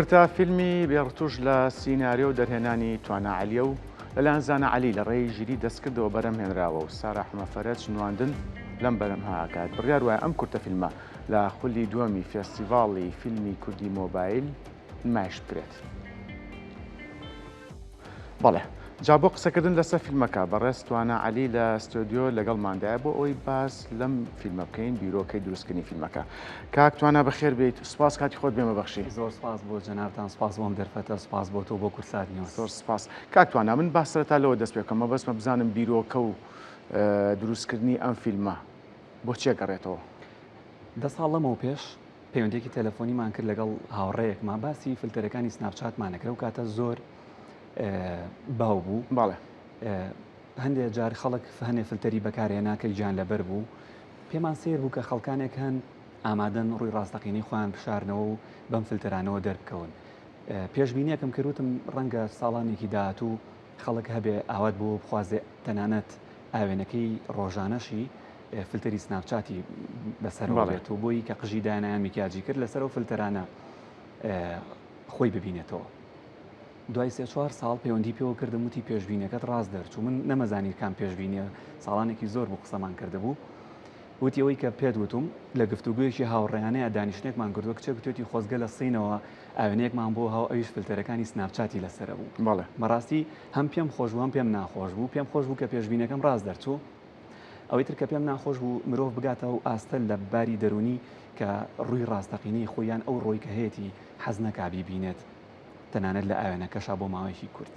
کورتە فیلمی بێ ڕتوش لە سیناریۆ و دەرهێنانی توانا عەلیە و لەلایەن زانا عەلی لە ڕێی ژیری دەستکردەوە بەرهەم هێنراوە و سارا حەمە فەرەج نواندن لەم بەرهەمە ئەکات. بڕیار وایە ئەم کورتە فیلمە لە خولی دووەمی فێستیڤاڵی فیلمی کوردی مۆبایل نمایش بکرێت. بەڵێ جا بۆ قسەکردن لەسەر فیلمەکە بەڕێز توانا عەلی لە ستۆدیۆ لەگەڵماندایە بۆ ئەوەی باس لەم فیلمە بکەین بیرۆکەی دروستکردنی فیلمەکە. کاک توانا بەخێر بێیت سوپاس کاتی خۆت بێمە بەخشی. زۆر سوپاس بۆ جەنابتان سوپاس بۆ ئەم دەرفەتە سوپاس بۆ تۆ بۆ کوردسات نیوز. زۆر سوپاس کاک توانا من با سەرەتا لەوە دەست پێ بکەم مەبەستمە بزانم بیرۆکە و دروستکردنی ئەم فیلمە بۆ چێ گەڕێتەوە؟ دە ساڵ لەمەو پێش پەیوەندیەکی تەلەفۆنیمان کرد لەگەڵ هاوڕێیەکمان باسی فلتەرەکانی سناپچاتمان ئەکرد ئەو کاتە زۆر باو بوو بەڵێ هەندێک جار خەڵک هەنێ فلتەری بەکارهێنا کە گیان لەبەر بوو پێمان سیر بوو کە خەڵکانێک هەن ئامادەن ڕووی ڕاستەقینەی خۆیان بشارنەوە و بەم فلتەرانەوە دەربکەون پێشبینیەکەم کرد وتم ڕەنگە ساڵانێکی داهاتوو خەڵک هەبێ ئاوات بۆ بخوازێ تەنانەت ئاوێنەکەی ڕۆژانەشی فلتەری سناپچاتی بەسەرەوە بێت و بۆی کە قژی دانایان میکیاجی کرد لەسەر ئەو فلتەرانە خۆی ببینێتەوە. دوای سێ چوار ساڵ پەیوەندی پێوە کردم وتی پێشبینەکەت ڕاست دەرچوو من نەمەزانی کام پێشبینیە ساڵانێکی زۆر بوو قسەمان کردبوو وتی ئەوەی کە پێت وتوم لە گفتوگویەکی هاوڕێیانەیە دانیشتنێکمان کردووە کچێک گوتێتی خۆزگە لە سینەوە ئاوێنەیەکمان بۆ هاو ئەویش فلتەرەکانی سناپچاتی لەسەرە بوو بەڵێ بەڕاستی هەم پێم خۆش بوو هەم پێم ناخۆش بوو پێم خۆش بوو کە پێشبینەکەم ڕاست دەرچوو ئەوەی تر کە پێم ناخۆش بوو مرۆڤ بگاتە ئەو ئاستە لە باری دەروونی کە ڕووی ڕاستەقینەی خۆی یان ئەو ڕۆی کە هەیەتی حەز نەکا بیبینێت تەنانەت لە ئاوێنەکەشا بۆ ماوەیەکی کورت.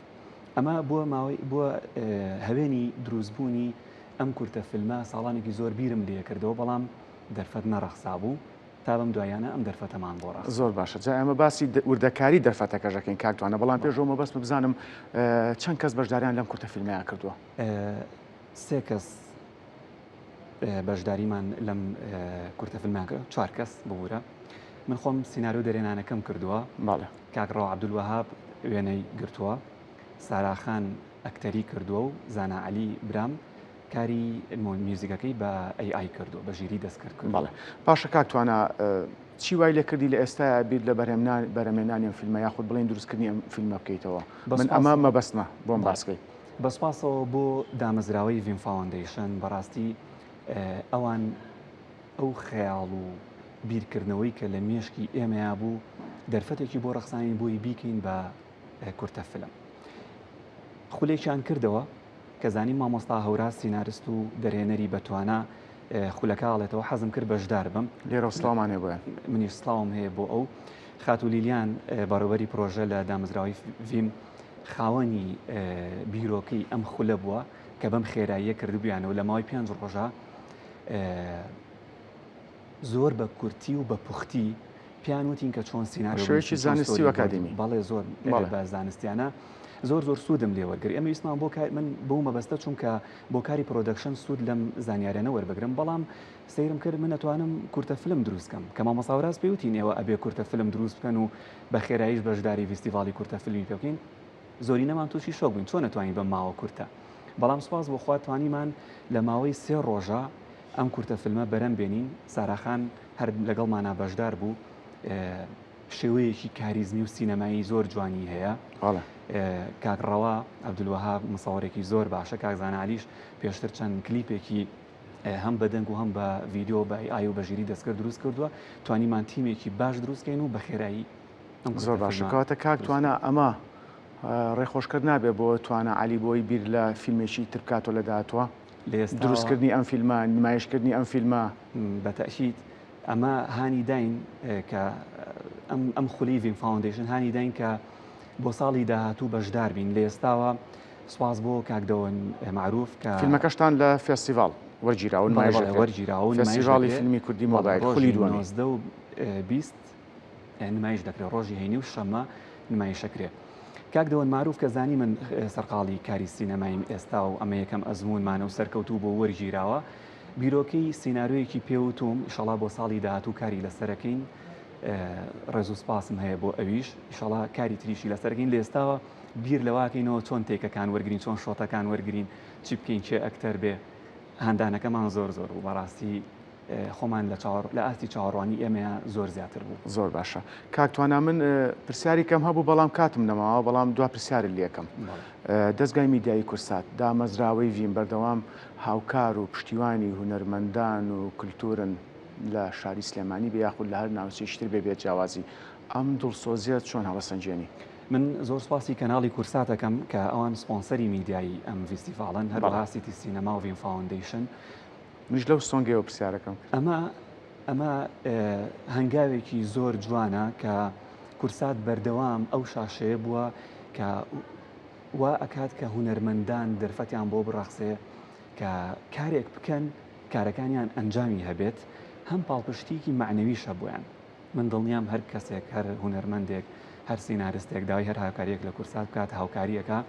ئەمە بووە ماوەی بووە هەوێنی دروستبوونی ئەم کورتە فیلمە ساڵانێکی زۆر بیرم لێکردەوە بەڵام دەرفەت نەڕەخسابوو تا بەم دواییانە ئەم دەرفەتەمان بۆ ڕەخسا. زۆر باشە جا ئێمە باسی وردەکاری دەرفەتەکەش ئەکەین کاک توانا بەڵام پێش ئەوە مەبەستمە بزانم چەند کەس بەشداریان لەم کورتە فیلمەیا کردووە؟ سێ کەس بەشداریمان لەم کورتە فیلمە کرد چوار کەس ببوورە من خۆم سیناریۆ دەرێنانەکەم کردووە بەڵێ کاک ڕەوا عەبدولوەهاب وێنەی گرتووە ساراخان ئەکتەری کردووە و زانا عەلی برام کاری میوزیکەکەی بە AI کردووە بە ژیری دەستکرد کردووە. بەڵێ باشە کاک توانا چی وای لێکردی لە ئێستایا بیر لە بەرهەمهێنانی ئەم فیلمە یاخود بڵێین دروستکردنی ئەم فیلمە بکەیتەوە؟ من ئەمە مەبەستمە بۆم باس کەی. بە سوپاسەوە بۆ دامەزراوەی ڤیم فاوەندەیشن، بەڕاستی ئەوان ئەو خەیاڵ و بیرکردنەوەی کە لە مێشکی ئێمەیا بوو دەرفەتێکی بۆ ڕەخسانین بۆی بیکەین بە کورتە فیلم. خولێکیان کردەوە کە زانیم مامۆستا هەوراز سینارست و دەرهێنەری بەتوانا خولەکە ئاڵێتەوە حەزم کرد بەشدار بم. لێرەوە سڵاومان هەیە بۆیان. منیش سڵاوم هەیە بۆ ئەو. خاتوو لیلیان بەڕێوبەری پرۆژە لە دامەزراوەی ڤیم خاوەنی بیرۆکەی ئەم خولە بووە کە بەم خێراییە کردبوویانەوە لە ماوەی پێنج ڕۆژە زۆر بە کورتی و بە پوختی پێیان وتین کە چۆن سیناریۆ شێوەیەکی زانستی و ئەکادیمی بەڵێ زۆر بە زانستیانە زۆر زۆر سوودم لێ وەرگر ئێمە ویستمان بۆ کار من بەو مەبەستە چونکە بۆ کاری production سوود لەم زانیاریانە وەربگرم بەڵام سەیرم کرد من ئەتوانم کورتە فلم دروست کەم کە مامۆستا وراز پێی وتین ئێوە ئەبێ کورتە فلم دروست بکەن و بە خێراییش بەشداری ڤیستیڤاڵی کورتە فلمی پێ بکەین زۆرینەمان تووشی شۆک بووین چۆن ئەتوانین بەم ماوە کورتە بەڵام سوپاس بۆ خوا توانیمان لە ماوەی سێ ڕۆژە ئەم کورتە فلمە بەرەم بێنین ساراخان هەر لەگەڵمانا بەشدار بوو شێوەیەکی کاریزمی و سینەمایی زۆر جوانی هەیە کاک ڕەوا عەبدولوەهاب مسەوەرێکی زۆر باشە کاک زانا عەلیش پێشتر چەند کلیپێکی هەم بە دەنگ و هەم بە ڤیدیۆ بە AI و بە ژیری دەستکرد دروست کردووە توانیمان تیمێکی باش دروست کەین و بە خێرایی زۆر باشە کەواتە کاک توانا ئەمە ڕێخۆشکەر نابێ بۆ توانا عەلی بۆی بیر لە فیلمێکی تر بکاتەوە لە داهاتووە دروستکردنی ئەم فیلمە نمایشکردنی ئەم فیلمە بە تەئکید ئەمە هانی داین کە ئەم خولی ڤیم فاوندەیشن هانی داین کە بۆ ساڵی داهاتوو بەشدار بین لە ئێستاوە سوپاس بۆ کاک دەوەن مەعروف کە فیلمەکەشتان لە فێستیڤاڵ وەرگیراوە و نمایش دەکرێت. وەرگیراوە و نمایش فێستیڤاڵی فیلمی کوردی مۆبایل خولی ڕۆژی دووەمی. 19 و 20 نمایش دەکرێت ڕۆژی هەینی و شەممە نمایشەکرێ. کاک دەوەن مەعروف کە زانی من سەرقاڵی کاری سینەماییم ئێستا و ئەمە یەکەم ئەزموونمانە و سەرکەوتوو بۆ وەرگیراوە بیرۆکەی سیناریۆیەکی پێ وتووم ئیشەڵا بۆ ساڵی داهاتوو کاری لەسەرەکەین ڕێز و سپاسم هەیە بۆ ئەویش ئیشەڵا کاری تریشی لەسەرەکەین لە ئێستاوە بیر لەوەکەینەوە چۆن take ەکان وەرگرین چۆن shot ەکان وەرگرین چی بکەین کێ ئەکتەر بێ هاندانەکەمان زۆر زۆر بوو بەڕاستی. خۆمان لە چاوەڕ لە ئاستی چاوەڕوانی ئێمەیا زۆر زیاتر بوو. زۆر باشە کاک توانا من پرسیاری کەم هەبوو بەڵام کاتم نەماوە بەڵام دوا پرسیارت لێکەم دەزگای میدیایی کورسات دامەزراوەی ڤیم بەردەوام هاوکار و پشتیوانی هونەرمەندان و کلتورن لە شاری سلێمانی بێ یاخود لە هەر ناوچەیەکی تر بێ بێ جیاوازی ئەم دڵسۆزیە چۆن هەڵەسەنگێنی؟ من زۆر سوپاسی کەناڵی کورسات ئەکەم کە ئەوان سپۆنسەری میدیایی ئەم ڤیستیڤاڵەن هەروەها سیتی سینەما و ڤیم فاوەندەیشن. منیش لەو سۆنگەیەوە پرسیارەکەم کرد. ئەمە ئەمە هەنگاوێکی زۆر جوانە کە کورسات بەردەوام ئەو شاشەیە بووە کە وا ئەکات کە هونەرمەندان دەرفەتیان بۆ بڕەخسێ کە کارێک بکەن کارەکانیان ئەنجامی هەبێت هەم پاڵپشتیکی مەعنەویشە بۆیان. من دڵنیام هەر کەسێک، هەر هونەرمەندێک، هەر سیناریستێک داوای هەر هاوکارییەک لە کورسات بکات هاوکاری ئەکا.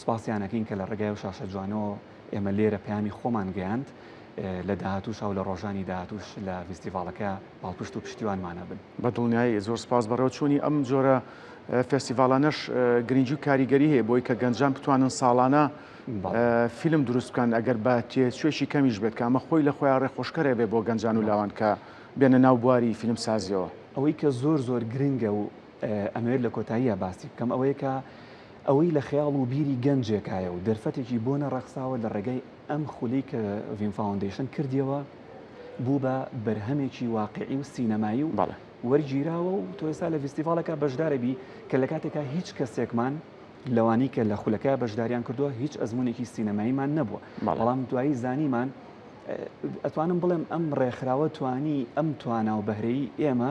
سوپاسیان ئەکەین کە لە ڕێگای ئەو شاشە جوانەوە ئێمە لێرە پەیامی خۆمان گەیاند. لە داهاتووشا و لە ڕۆژانی داهاتووش لە ڤیستیڤاڵەکە پاڵپشت و پشتیوانمان ئەبن. بە دڵنیایی زۆر سپاس. بەڕێوەچوونی ئەم جۆرە فێستیڤاڵانەش گرنگی و کاریگەری هەیە بۆی کە گەنجان بتوانن ساڵانە فیلم دروست بکەن ئەگەر بە تێچووێکی کەمیش بێت کە ئەمە خۆی لە خۆیان ڕێخۆشکەرە بێ بۆ گەنجان و لاوان کە بێنە ناو بواری فیلمسازیەوە. ئەوەی کە زۆر زۆر گرنگە و ئەمەوێت لە کۆتاییا باسی بکەم ئەوەیە کە ئەوەی لە خەیاڵ و بیری گەنجێکایە و دەرفەتێکی بۆ نەڕەخساوە لە ڕێگای ئەم خولەی کە ڤیم فاوەندەیشن کردیەوە بوو بە بەرهەمێکی واقیعی و سینەمایی و وەرگیراوە و تۆ ئێستا لە ڤیستیڤاڵێکا بەشدارەبی کە لە کاتێکا هیچ کەسێکمان لەوانەی کە لە خولەکە بەشداریان کردووە هیچ ئەزمونێکی سینەماییمان نەبووە بەڵام دوایی زانیمان ئەتوانم بڵێم ئەم ڕێکخراوە توانی ئەم توانا و بەهرەی ئێمە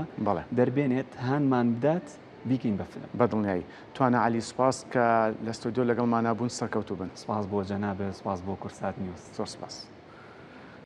دەربێنێت هانمان بدات بیکەین بە فیلم. بە دڵنیایی. توانا عەلی سوپاس کە لە ستۆدیۆ لەگەڵمانا بوون سەرکەوتوو بن. سوپاس بۆ جەنابت سوپاس بۆ کوردسات نیوز. زۆر سوپاس.